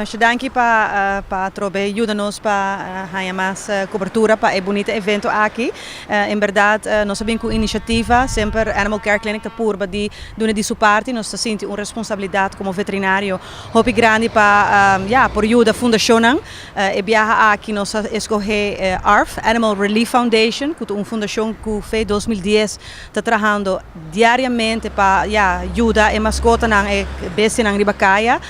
Masha danki pa trobe yuda nos pa haña mas cobertura pa e bunita evento aki. En berdad nos a bin cu iniciativa, semper Animal Care Clinic ta purba di duna di su parti, nos ta sinti un responsabilidad como veterinario hopi grandi pa ya por yuda fundacionnan. E biaha aki nos a escoge ARF, Animal Relief Foundation, cu ta un fundacion cu fe 2010 ta trahando diariamente pa ya yuda e mascotanan, e bestianan riba caya.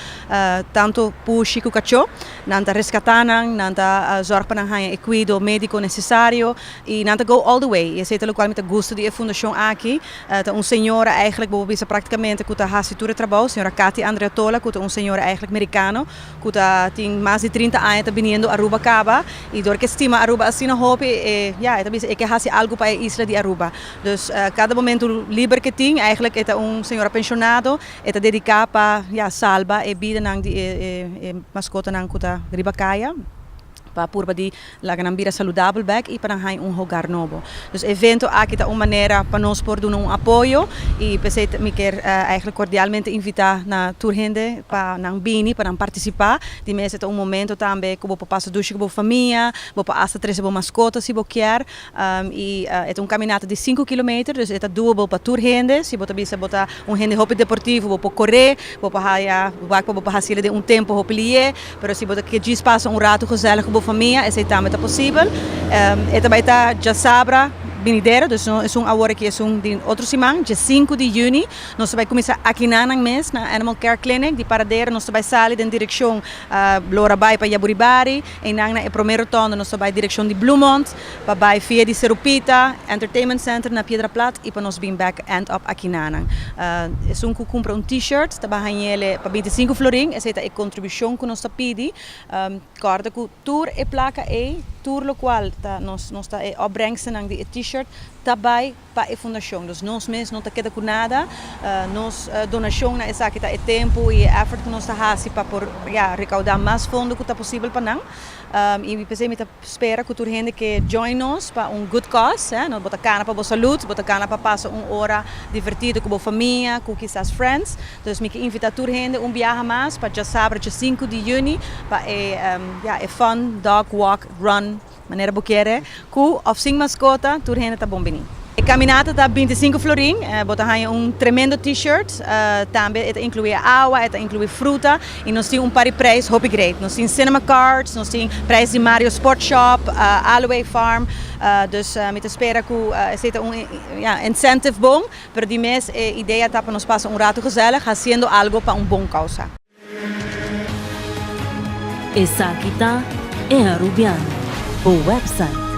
Tantu pushi ku kachó. Nan ta reskatá nan, nan ta zòrg pa nan haña e kuido médiko nesesario i nan ta go all the way. I esei ta lokual mi ta gusta di e fundashon aki. Ta un señora eigentlik bo por bisa praktikamente ku ta hasi tur e trabou, señora Katy Andreatola, ku ta un señora eigentlik merikano ku ta tin mas di 30 aña ta biniendo Aruba kaba i dor ke stima Aruba asina hopi e ya e ta bisa e ke hasi algu pa e isla di Aruba. Dus kada momentu liber ke tin eigentlik e ta un señora penshonado. E ta dediká pa, ya, salba e bidanan di e maskotanan ku ta riba kaya, pa purba di laga nan bira saludabel bèk i pa nan haña un hogar nobo. Dus e evento aki ta un manera pa nos por duna un apoyo i p'esei mi kier eigenlijk kordialmente invitá na tur hende pa nan bini, pa nan partisipá. Di mes e ta un momento tambe ku bo por pasa dushi ku bo famia, bo por asta trese bo maskota si bo kier. I e ta un kaminata di 5 kilometer, dus e ta doable pa tur hende. Si bo ta bisa bo ta un hende hopi deportivo, bo por kore, bo por haya wak pa bo por hasiel den un tempu hopi lié. Pero si bo ta ke djis pasa un ratu gezellig ku bo famia, esei tambe ta posibel. E ta bai ta djasabra binidero, dus no esun awor aki, esun di otro siman, dje 5 di yüni. Nos ta bai kuminsá akinan nan mes na Animal Care Clinic di Paradera. Nos ta bai sali den direkshon Lora bai pa Jaburibari. Einan na e promé rotonda nos ta bai direkshon di Bloemond, pa bai via di Serupita, Entertainment Center na Piedra Plat i pa nos bin bek end up akinanan. Esun ku kumpra un t-shirt ta bai hañ'ele pa 25 florin, esei ta e kontribushon ku nos ta pidi. Kòrda ku tur e plaka ei, tur lokual ta nos nos ta e opbrengstennan di e t-shirt ta bai pa e fundashon. Dus nos mes no ta keda ku nada. Nos donashon na esaki ta e tempu i e effort ku nos ta hasi pa por, ya, rekaudá mas fondo ku ta posibel pa nan. I p'esei mi ta spera ku tur hende ke join nos pa un good cause. No bo ta kana pa bo salud, bo ta kana pa pasa un ora divertido ku bo famia, ku kisas friends. Dus mi ke invitá tur hende un biaha mas pa djasabra dje 5 di yüni pa e, ya, e fun dog walk run, manera bo kere, ku òf sin maskota, tur hende ta bon bini. E kaminata ta 25 florin, bo ta haña un tremendo t-shirt, tambe e ta inkluí awa, e ta inkluí fruta i nos tin un par di prijs hopi great. Nos tin cinema cards, nos tin prijs di Mario Sport Shop, Aloe Farm, dus mi ta spera ku esei ta un, ja, incentive bon, pero di mes e idea ta pa nos pasa un ratu gezellig hasiendo algo pa un bon kousa. Esaki ta E Arubiano, bo website.